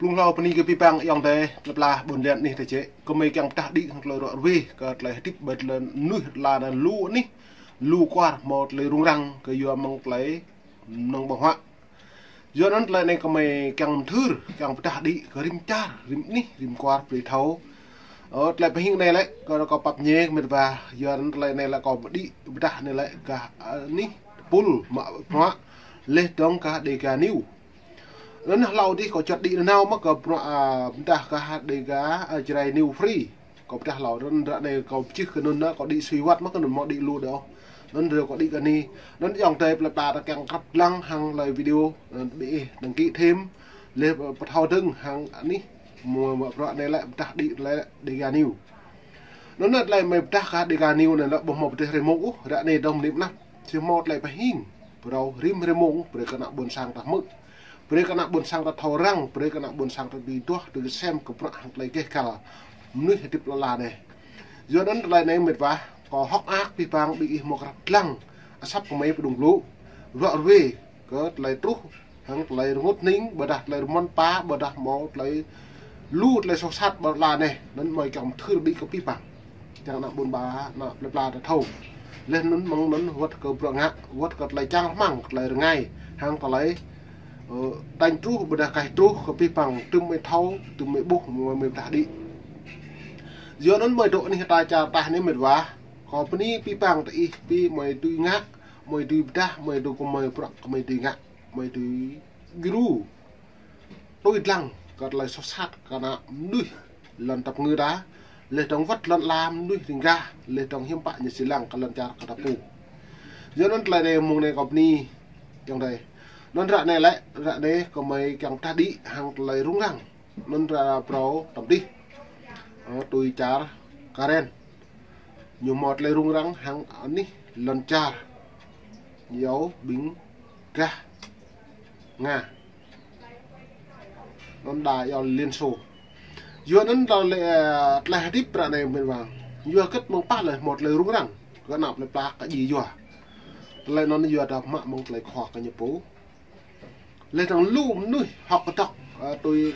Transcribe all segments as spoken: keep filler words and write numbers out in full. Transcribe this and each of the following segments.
Blung hlâo bơni kơ abih bang ayŏng adơi plơi pla ƀôn lan anih tơčĕ. Gơmơi kiăng pơdah đĭ hăng tơlơi ruă ruê kơ tơlơi hơdip ƀơi tơlơi mơnuih lŏn ala anai lu anih, lu kwar hmâo tơlơi rŭng răng kơ yua mơ̆ng tơlơi mơnơ̆ng ƀơ̆ng huă. Yua anŭn tơlơi anai gơmơi kiăng mơthưr, kiăng pơdah đĭ kơ rĭm čar, rĭm anih, rĭm kwar brơi thâo. Ơ, tơlơi pơhing anai lĕ kâo, kâo pap ñe kơ met wa. Yua anŭn tơlơi anai lĕ kâo pơđĭ pơdah anai lĕ gah, ơ, anih tơpul mă bruă laih dơ̆ng gah Dega News. Anŭn hlâo adih kâo čuăt đĭ nanao mơ̆ kơ bruă, ơ, pơdah gah Dega, ơ, Jrai News Free. Kâo pơdah hlâo, anŭn ră anai kâo pơčih kơ anŭn, kâo đĭ sui wăt mơ̆ kơ anŭn hmâo đĭ lu đôč. Anŭn ră kâo đĭ kơ anai. Anŭn ayŏng adơi plơi pla ta kiăng krăp lăng hăng tơlơi video, anŭn ƀing ih đăng ký thêm. Laih pơthâo dơ̆ng hăng anih mơ̆, mă bruă anai lĕ pơdah đĭ lĕ Dega News. Anŭn tơlơi mơi pơdah gah Dega News anai lĕ ƀu hmâo pơtrĕh rơmông ôh, ră anai dơ̆ng mơnit mơnăp. Či hmâo tơlơi pơhing phrâo rĭm rơmông, brơi kơ ană ƀôn sang ta hmư̆. Brơi kơ ană ƀôn sang ta thâo răng, brơi kơ ană ƀôn sang ta dưi duah, dưi sem kơ bruă hăng tơlơi gêh gal mơnuih hơdip lŏn ala anai. Yua anŭn tơlơi anai met wa, kâo hơ̆k mơak abih bang ƀing ih hmâo krăp lăng asăp kơ mơi pơdŏng blŭ, ruă ruê kơ tơlơi truh hăng tơlơi rơngot hning, ƀôdah tơlơi rơmon pa, ƀôdah hmâo tơlơi lu tơlơi soh sat ƀơi lŏn ala anai. Anŭn mơi kiăng mơthưr đĭ kơ abih bang, kiăng ană ƀôn ba, ană plơi pla ta thâo. Laih anŭn mơ̆ng anŭn wơ̆t kơ bruă ngă, wơ̆t kơ tơlơi čang rơmang, tơlơi rơngai, hăng tơlơi, ơ, tañ truh, ƀôdah kaih truh kơ abih bang, tơm mơi thâo, tơm mơi ƀuh, mơi, mơi pơdah đĭ. Yua anŭn mơi dŏ anih ta čar ta anai met wa, kâo bơni abih bang tơ ih, ƀing mơi dưi ngă, mơi dưi pơdah, mơi dưi kơ mơi bruă kơ mơi dưi ngă, mơi dưi gru. Tui lăng kơ tơlơi soh sat kơ ană mơnuih lŏn tơpơngư ta, laih dơ̆ng wơ̆t lŏn ala mơnuih ring gah, laih dơ̆ng hiư̆m pă ñu či lăng kơ lŏn čar kơ ta pô. Yua anŭn tơlơi anai mơ̆ng anai kâo bơni ayŏng adơi. Anŭn ră anai lĕ, ră anai gơmơi kiăng pơdah đĭ hăng tơlơi rŭng răng. Anŭn ră phrâo tơm adih, ơ, tui čar Karen. Ñu hmâo tơlơi rŭng răng hăng anih lŏn čar iâu ƀing gah Nga. Anŭn đa iâu Liên Xô. Yua anŭn tơlơi, ơ, tơlơi hơdip ră anai met wa, yua hơget mơ̆ng pă lĕ hmâo tơlơi rŭng răng kơ ană plơi pla kơ djai yua. Tơlơi anŭn yua ta mă mơ̆ng tơlơi khua kơ ñu pô. Laih dơ̆ng lu mơnuih hơ̆k kơdŏk, ơ, tui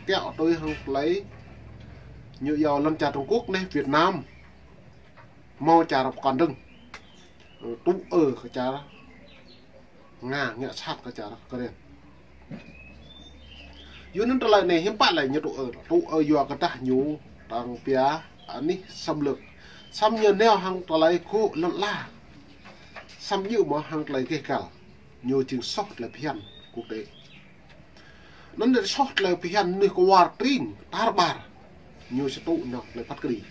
kiăo tui hăng tơlơi ñu iâu lŏn čar Trung Quốc laih Việt Nam hmâo čar pơkŏn dơ̆ng, ơ, tŭ ư kơ čar Nga, ngă sat kơ čar Karen. Yua anŭn tơlơi anai hiư̆m pă lĕ ñu tŭ ư, tŭ ư yua kơ tah ñu tăng pia anih xâm lược. Samơ̆ ñu nao hăng tơlơi gŏ lŏn ala. Samơ̆ ñu mơ̆ hăng tơlơi gêh gal. Ñu jing soh tơlơi phiăn quốc tế. Anŭn soh tơlơi phiăn mơnuih kwar tring tar ƀar. Ñu či tŭ nao tơlơi phat kơđi.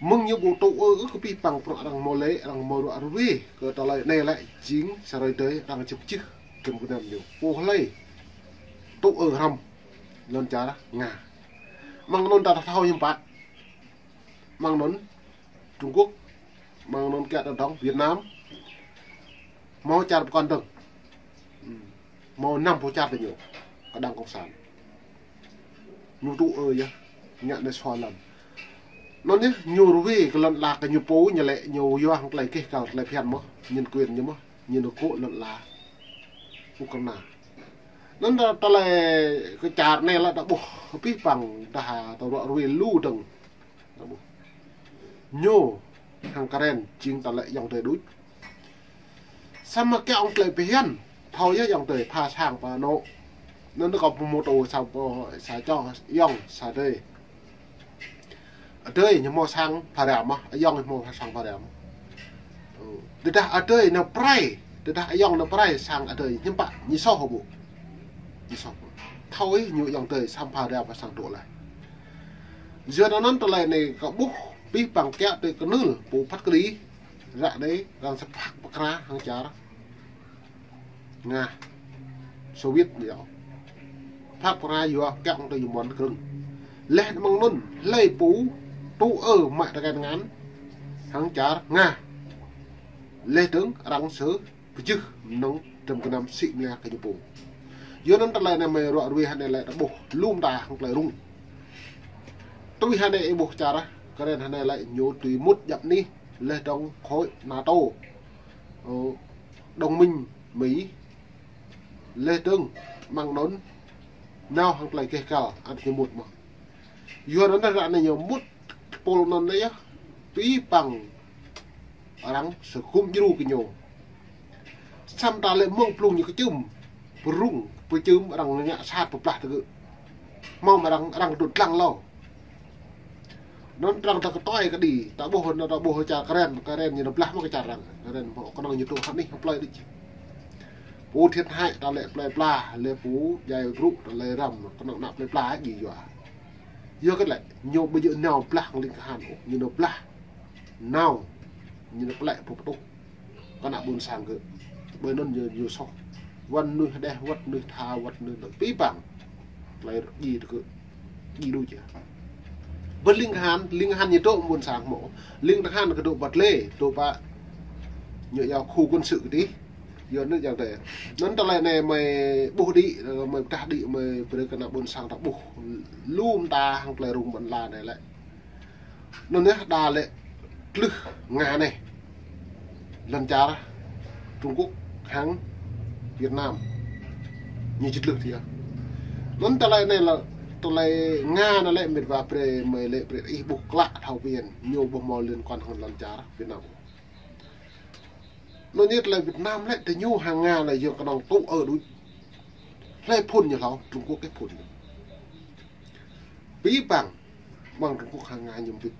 Mơ̆ng ñu ƀu tŭ ư kơ abih bang bruă arăng hmâo lĕ, arăng hmâo ruă ruê kơ tơlơi anai lĕ jing sa hrơi tơi arăng čơp čih kơm kơnam ñu. Pô hlơi tŭ ư hrăm lŏn čar Nga. Mơ̆ng anŭn ta thâo hiư̆m pă. Mơ̆ng anŭn Trung Quốc, mơ̆ng anŭn kiăo tơdŏng Việt Nam, hmâo čar pơkŏn dơ̆ng. Hm. Hmâo năm pô čar tơ ñu, kơ đảng cộng sản. Ñu tŭ ư yơh, ngă anai sua lăm. Anŭn yơh, ñu ruai kơ lŏn ala kơ ñu pô ñu lĕ, ñu yua hăng tơlơi gêh gal tơlơi phiăn mơ̆, nhân quyền ñu mơ̆, ñu nao gŏ lŏn ala Ukraina. Anŭn ta, tơlơi kơ čar anai lĕ ta ƀuh, abih bang ta, ta ruă ruai lu dơ̆ng. Ñu hăng Karen jing tơlơi ayŏng adơi đôč. Samơ̆ kiăng tơlơi phiăn, thâo yơh ayŏng adơi pha sang pha anŏ. Anŭn kâo pơhmutu sa pô, sa čô ayŏng, sa adơi. Adơi ñu hmâo sang pha ram mơ̆, ayŏng ñu hmâo sang pha ram mơ̆. Ơ, tơdah adơi nao pơrai, tơdah ayŏng nao pơrai sang adơi, hiư̆m pă, ñu soh hă ƀu? Ñu soh. Thâo ih ñu ayŏng adơi, sang pha ram pha sang dŏ laih. Yua anŭn tơlơi anai kâo ƀuh, abih bang kiăo tui kơnưl, pô phat kơđi, ră anai arăng sa phak pơkra hăng čar Nga, Soviet ñu yơh. Phak pơkra yua kiăng tui ñu mơ̆n krơ̆ng. Laih mơ̆ng anŭn, hlơi pô tŭ ư mă tơkai tơngan hăng čar Nga. Laih dơ̆ng arăng sa pơjưh mơnơ̆ng dram gơnam sĭ mơlia kơ ñu pô. Yua anŭn tơlơi anai mơi ruă ruai hơnai lĕ ta ƀuh lŏm ta hăng tơlơi rŭng. Tui hơnai ih ƀuh čar Karen hơnai lĕ ñu tui mŭt djăp anih laih dơ̆ng khối NATO, ơ, đồng minh Mỹ, laih dơ̆ng mơ̆ng anŭn Nao hăng tơlơi keh kal, ăt ñu mŭt mơ̆n. Yua anŭn ră anai ñu mŭt pôl anŭn yơh. Pĭ păng arăng sơgŭm djru kơ ñu. Samơ̆ ta lĕ mơ̆ng blung ñu kơčưm, pơrŭng, pơčưm arăng ngă sat pơblah tơgŭ. Mơ̆ng arăng, arăng kơdŭt lăng hlâo. Anŭn arăng ta kơtoi kơđi, ta ƀuh, anŭn ta ƀuh čar Karen, Karen ñu nao blah mơ̆ kơ čar arăng. Karen mơ̆ kơnơ̆ng ñu tŭ hơnih plơi đôč. Pô thiệt hại ta lĕ plơi pla, lĕ pô djai brŭ ta lĕ răm, kơnơ̆ng ană plơi pla djai yua. Yua kơ lĕ, ñu ƀu djơ̆ nao blah hăng ling kahan ôh, ñu nao blah. Nao, ñu nao plĕ pô pơtuh. Kơ ană ƀôn sang gơ̆. Ƀơi anŭn ñu, ñu soh. Wơ̆t mơnuih hơđeh, wơ̆t mơnuih tha, wơ̆t mơnuih anŭn pĭ păng. Tơlơi djai tơgŭ. Djai đôč yơh. Ƀơi ling kahan, ling kahan ñu dŏ ƀôn sang mơ̆. Ling kahan kơ dŏ pơ lĕ, dŏ pơ ñu yua khu quân sự kơdih. Yua anŭn jang tê. Anŭn tơlơi anai mơi ƀuh đĭ, mơi pơdah đĭ, mơi brơi kơ ană ƀôn sang ta ƀuh. Lŏm ta hăng tơlơi rŭng ƀôn lan anai lĕ. Anŭn yơh đa lĕ tlưh Nga anai. Lŏn čar Trung Quốc hăng Việt Nam. Ñu či tlưh tiă. Anŭn tơlơi anai lĕ tơlơi Nga anai lĕ mĭt wa brơi mơi lĕ brơi ih ƀuh klă thâo pơyơr. Ñu ƀu hmâo liên quan hăng lŏn čar Việt Nam. Anŭn yơh tơlơi Việt Nam lĕ tơ ñu hăng Nga lĕ yua kơnơ̆ng tŭ ơ đôč. Hlơi phŭn ñu hlâo, Trung Quốc kĕ phŭn ñu. Pĭ păng, mơ̆ng Trung Quốc hăng Nga ñu ƀĭt.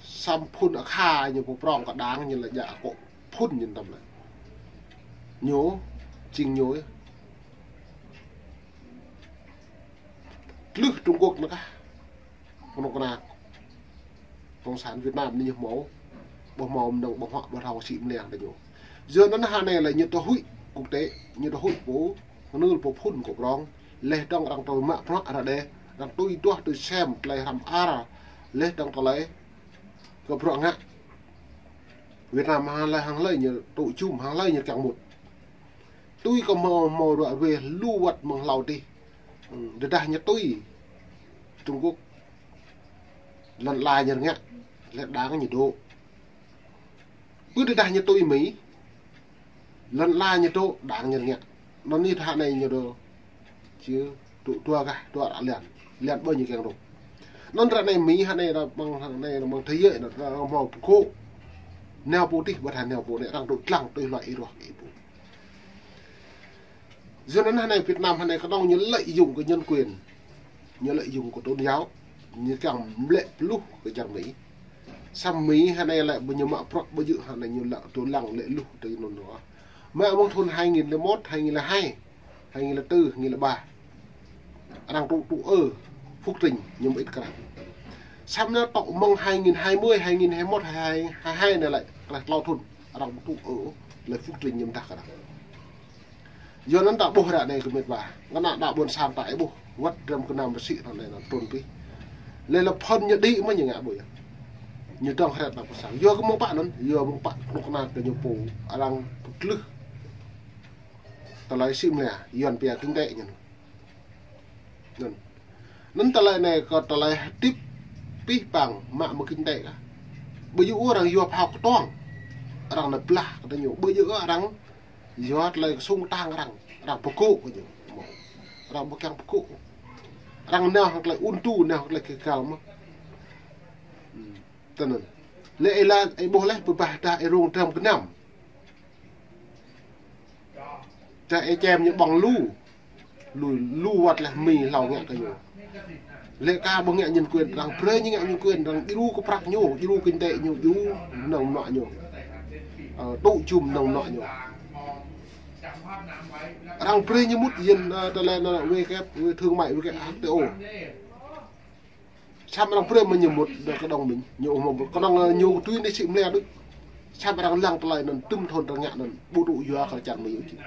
Samơ̆ phŭn akha ñu pơprong kơ đang ñu lĕ djă akŏ phŭn ñu tăm lĕ. Ñu, jing ñu yơh. Tlưh Trung Quốc anŭn kah. Kơnuk kơna Cộng sản Việt Nam anai ñu hmâo, ƀu hmâo mơnơ̆ng ƀơ̆ng huă ƀu thâo sĭ mơliang tơ ñu. Yua anŭn hơnai lĕ ñu tơhuĭ quốc tế, ñu tơhuĭ pô, kơnưl pô phŭn kơ prong, leh dơ̆ng arăng tui mă bruă ră đe, arăng tui duah tui sem, tơlơi hrăm ar, leh dơ̆ng tơlơi kơ bruă ngă. Việt Nam hăng hlơi hăng hlơi ñu tŭ jum, hăng hlơi ñu kiăng mŭt. Tui kơ hmâo, hmâo ruă ruê lu wơ̆t mơ̆ng hlâo dih. Ư, tơdah ñu tui Trung Quốc, lŏn ala ñu rơngiă, lĕ đang ñu dŏ. Pơ tơdah ñu tui Mi, lŏn ala ñu dŏ, đang ñu rơngiă. Anŭn anai tơhă anai ñu dŏ. Či dŏ dua gah, dua ră lăn. Lăn ƀơi ñu kiăng dŏ. Anŭn ră anai Mi hơnai ră mơ̆ng hơnai ră mơ̆ng thế giới anŭn ră hmâo pơgŏ. Nao pô tih ƀu thâo nao pô anai arăng dŏ lăng tui hluai ih ruah ih ƀuh. Yua anŭn hơnai Việt Nam hơnai kơnơ̆ng ñu lợi dụng kơ nhân quyền. Ñu lợi dụng kơ tôn giáo. Ñu kiăng mlĕ pluh kơ čar Mi. Samơ̆ Mi hơnai lĕ ƀu ñu mă prăk ƀu djơ̆ hơnai ñu lăng tui lăng lĕ luh tui anŭn anŭn. Mă mơ̆ng thun hai nghìn lẻ một, hai nghìn lẻ hai, hai nghìn lẻ tư, hai nghìn lẻ ba. Arăng tŭ tŭ ơ, Phúc Trình, ñu mă ĭt krah. Samơ̆ anŭn tŏ mơ̆ng hai nghìn hai mươi, hai nghìn hai mươi mốt, hai hai, hai hai anai lĕ, krah tlâo thun. Arăng tŭ ơ, lĕ Phúc Trình ñu mơdah krah. Yua anŭn ta ƀuh ră anai kơ mĭt wa. Ngă ană ƀôn sang ta ih ƀuh. Wơ̆t dram kơnam rơsĭ ră anai anŭn trŭn pĭ. Lĕ lĕ phŭn ñu đĭ mơ̆ ñu ngă ƀu yơh. Ñu dŏng hret ană ƀôn sang. Yua kơ mơ̆ng pă anŭn. Yua mơ̆ng pă kơnuk kơna kơ ñu pô. Arăng pơtlưh. Tơlơi sĭ mơliang. Yua anŭn pia kinh tế ñu. Anŭn. Anŭn tơlơi anai kơ tơlơi hơdip pĭ păng mă mơ̆ng kinh tế kah. Ƀu djơ̆ arăng yua phao kơtuang. Arăng nao blah kơ ñu. Ƀu djơ̆ arăng yua tơlơi kơsŭng kơtang arăng. Arăng pơgŏ kơ ñu. Arăng ƀu kiăng pơgŏ. Arăng nao hăng tơlơi ŭn tu, nao hăng tơlơi kơ kal mơ̆n. Ư, tơ anŭn. Lĕ ih lăng, ih ƀuh leh, pơbah dah ih rŭng dram kơnam. Čar ih čem ñu ƀơ̆ng lu. Lu, lu wơ̆t leh Mi hlâo ngă kơ ñu. Lĕ kah ƀu ngă nhân quyền, arăng brơi ñu ngă nhân quyền, arăng djru kơ prăk ñu, djru kinh tế ñu, djru mơnơ̆ng mơnuă ñu. Ơ, tŭ jum mơnơ̆ng mơnuă ñu. Arăng brơi ñu mŭt yin, ơ, tơlơi anŭn W K F, thương mại W K F, W T O. Samơ̆ arăng brơi mơ̆ ñu mŭt dŏ kơnơ̆ng Mi, ñu ƀu hmâo mŭt. Kơnơ̆ng ñu tui anai sĭ mơliang đôč. Samơ̆ arăng lăng tơlơi anŭn tơm thun arăng ngă anŭn ƀu tŭ yua kơ čar Mi ôh či.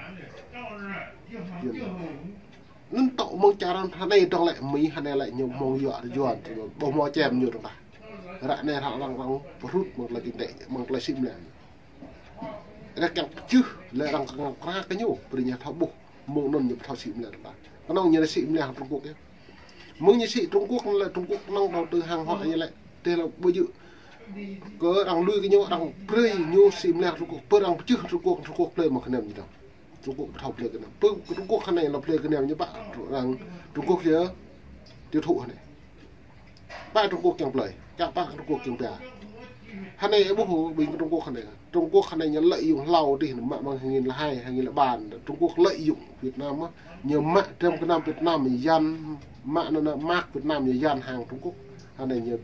Anŭn tŏ mơ̆ng čar hơnai dŏng lĕ Mi hơnai lĕ ñu hmâo yua yua ƀu hmâo čem ñu dŏng tah. Ră anai arăng arăng pơrŭt mơ̆ng tơlơi kinh tế, mơ̆ng tơlơi sĭ mơliang. Arăng kiăng pơčeh, lĕ arăng kiăng krah kơ ñu, brơi ñu thâo ƀuh, mơ̆ng anŭn ñu thâo sĭ mơliang ta. Kơnơ̆ng ñu sĭ mơliang Trung Quốc yơh. Mơ̆ng ñu sĭ Trung Quốc lĕ Trung Quốc kơnơ̆ng đầu tư hàng hóa ñu lĕ, tơl ƀu djơ̆. Kơ arăng lui kơ ñu, arăng brơi ñu sĭ mơliang Trung Quốc, pơ arăng pơčeh Trung Quốc, Trung Quốc plơi mă kơnem ñu dŏng. Trung Quốc thâo plơi kơ anai. Pơ Trung Quốc hơnai lŏ plơi kơ anai ñu pă arăng Trung Quốc yơh. Tiêu thụ hơnai. Pă Trung Quốc kiăng plơi, kiăng pă Trung Quốc kiăng pia. Hơnai ƀuh ƀing Trung Quốc hơnai. Trung Quốc hơnai ñu lợi dụng hlâo adih, mă mơ̆ng hai nghìn lẻ hai, hai nghìn lẻ ba. Trung Quốc lợi dụng Việt Nam á. Ñu mă trăm kơ năm Việt Nam ñu yan, mă anŭn anŭn mác Việt Nam ñu yan hăng Trung Quốc. Hơnai ñu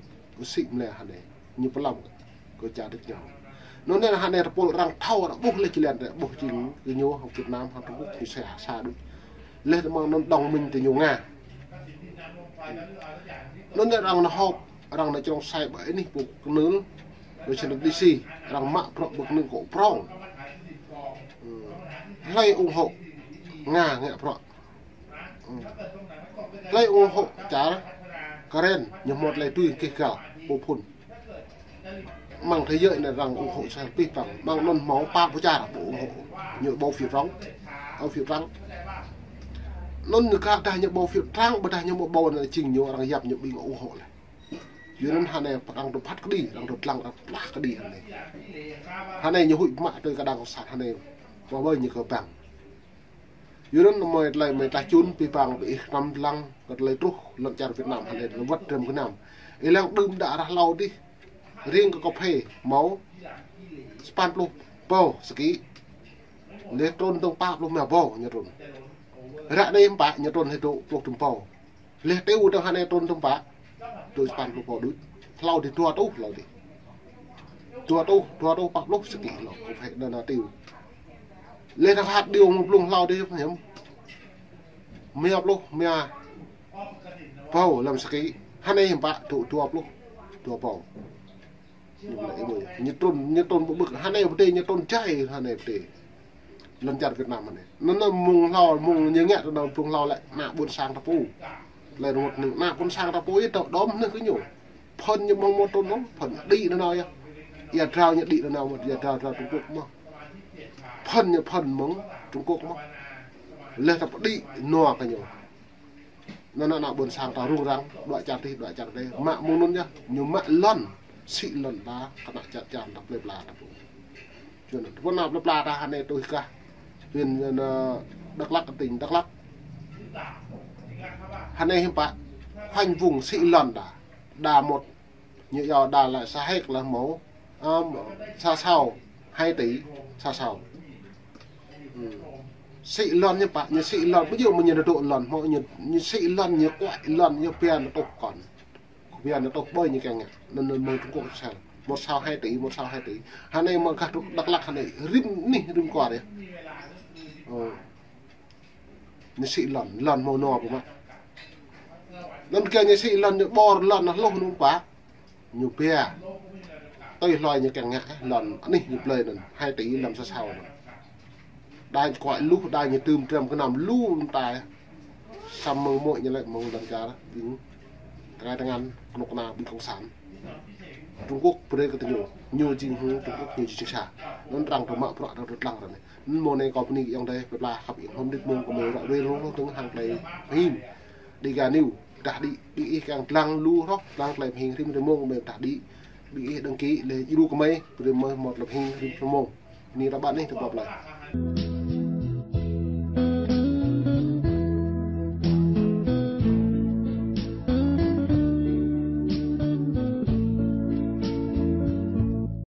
sĭ mơ̆ lĕ hơnai. Ñu pơlăm kơ čar đôč ñu. Anŭn anai hơnai tơpul arăng thâo, arăng ƀuh lĕ jơlan, arăng ƀuh jing kơ ñu hăng Việt Nam hăng Trung Quốc ñu sa, sa đôč. Lĕ tơmang anŭn đồng minh tơ ñu Nga. Anŭn anai arăng nao họp, arăng nao črông sai ƀơi anih pô kơnưl, Washington D C, arăng mă bruă ƀơi kơnưl kơ prong. Hlơi ủng hộ Nga ngă bruă. Hlơi ủng hộ čar Karen, ñu hmâo tơlơi tui kih gao, pô phun. Mơ̆ng thế giới anai arăng ủng hộ sa pih păng, mơ̆ng anŭn hmâo pă pơčar pô ủng hộ. Ñu bầu phiếu trắng, bầu phiếu trắng. Anŭn ñu kah dah ñu bầu phiếu trắng, ƀôdah ñu hmâo bầu anai jing ñu arăng yap ñu ƀing ủng hộ lĕ. Yua anŭn hơnai arăng tơpă kơđi, arăng tơdlăng, arăng plah kơđi hơnai. Hơnai ñu huĭ mă tui kơ đảng cộng sản hơnai. Pô ƀơi ñu kơ păng. Yua anŭn mơi tơlơi mơi tah čun pih păng ƀing ih kơnăm lăng kơ tơlơi truh lŏn čar Việt Nam hơnai lŏn wơ̆t trăm kơ năm. Ih lăng đưm đă ră hlâo adih. Riêng kơ cà phê hmâo sapăn pluh bầu sơkĭ. Lĕ trŭn tơ̆ng pă pluh rơma bầu ñu trŭn. Ră anai hiư̆m pă ñu trŭn hĭ dŏ pluh rơma bầu. Lĕ tiêu tơ̆ng hơnai trŭn tơ̆ng pă. Dŏ sapăn pluh bầu đôč. Hlâo adih dua rơtuh hlâo adih. Dua rơtuh, dua rơtuh pă pluh sơkĭ hlâo. Kơ phải anŭn anŭn tiêu. Lĕ tơ̆ng hăt điều mơ̆ng blung hlâo adih hiư̆m. Rơma pluh rơma bầu lăm sơkĭ. Hơnai hiư̆m pă dŏ dua pluh dua bầu. Ñu lĕ ih ƀuh. Ñu trŭn, ñu trŭn ƀu ƀơ̆k. Hơnai pơdai ñu trŭn jai, hơnai pơdai. Lŏn čar Việt Nam hơnai. Anŭn anŭn mơ̆ng hlâo, mơ̆ng ñu ngă tơ anŭn mơ̆ng hlâo lĕ ană ƀôn sang ta pô. Tơlơi rơngot anai, ană ƀôn sang ta pô ih tơ đom anai kơ ñu. Phŭn ñu mơ̆ng mơ̆ trŭn anŭn, phŭn đĭ anŭn anŭn yơh. Ia drao ñu đĭ anŭn anŭn mơ̆, ia drao drao Trung Quốc mơ̆. Phŭn ñu phŭn mơ̆ng Trung Quốc mơ̆. Lĕ ta pơđĭ anŭn kơ ñu. Anŭn anŭn ană ƀôn sang ta rŭng răng, dua čar adih, dua čar adih. Mă mơ̆ng anŭn yơh, ñu mă lŏn, sĭ lŏn ta, kơ ană čar čar ta plơi pla ta pô. Čun, tơpă ană plơi pla ta hơnai tui kah. Huyện, anŭn, Dak Lak, tỉnh Dak Lak. Hơnai hiư̆m pă, khoanh vùng sĭ lŏn ta. Đa một, ñu yua đa lĕ sa héc lĕ hmâo, ăm, sa sao, hai tỷ, sa sao. Sĭ lŏn ñu pă, ñu sĭ lŏn, ƀu djơ̆ mơ̆ ñu dŏ lŏn, hmâo ñu, ñu sĭ lŏn, ñu kuai lŏn, ñu pia anŭn tŏh kŏn. Pia anŭn tŏh ƀơi ñu kiăng ngă. Anŭn anŭn mơ̆ng Trung Quốc sel. Một sao hai tỷ, một sao hai tỷ. Hơnai mơ̆ng gah Dak Lak hơnai rĭm anih rĭm kuar yơh. Ơ. Ñu sĭ lŏn, lŏn hmâo anŭn pơmă. Anŭn kiăng ñu sĭ lŏn, ñu ƀor lŏn anŭn hluh anŭn pă. Ñu pia. Tui hloi ñu kiăng ngă, lŏn anih ñu plơi anŭn, hai tỷ lăm sa sao anŭn. Đa ñu kuai lu, đa ñu tơm trăm kơ năm lu lăm tai. Samơ̆ mơ̆ng mơ̆ ñu lĕ mơ̆ng lŏn čar, ƀing tơngan tơngan, kơnuk kơna ƀing cộng sản. Trung Quốc brơi kơ tơ ñu, ñu jing hăng Trung Quốc ñu jing sa. Anŭn arăng tơ mă bruă arăng tơdlăng arăng anai. Anŭn mơ̆ng anai kâo bơni kơ ayŏng adơi, plơi pla khăp ing hom đĭt mơ̆ng kơ mơi ră ruai rŏng rŏng tơ̆ng hăng tơlơi pơhing. Dega News, pơdah đĭ, ƀing ih kiăng lăng lu hroh, lăng tơlơi pơhing rĭm rĭm mông kơ mơi pơdah đĭ. Ƀing ih đăng ký, lĕ djru kơ mơi, brơi mơi hmâo tơlơi pơhing rĭm rĭm mông. Anai ră ƀă anai tơ pap lai.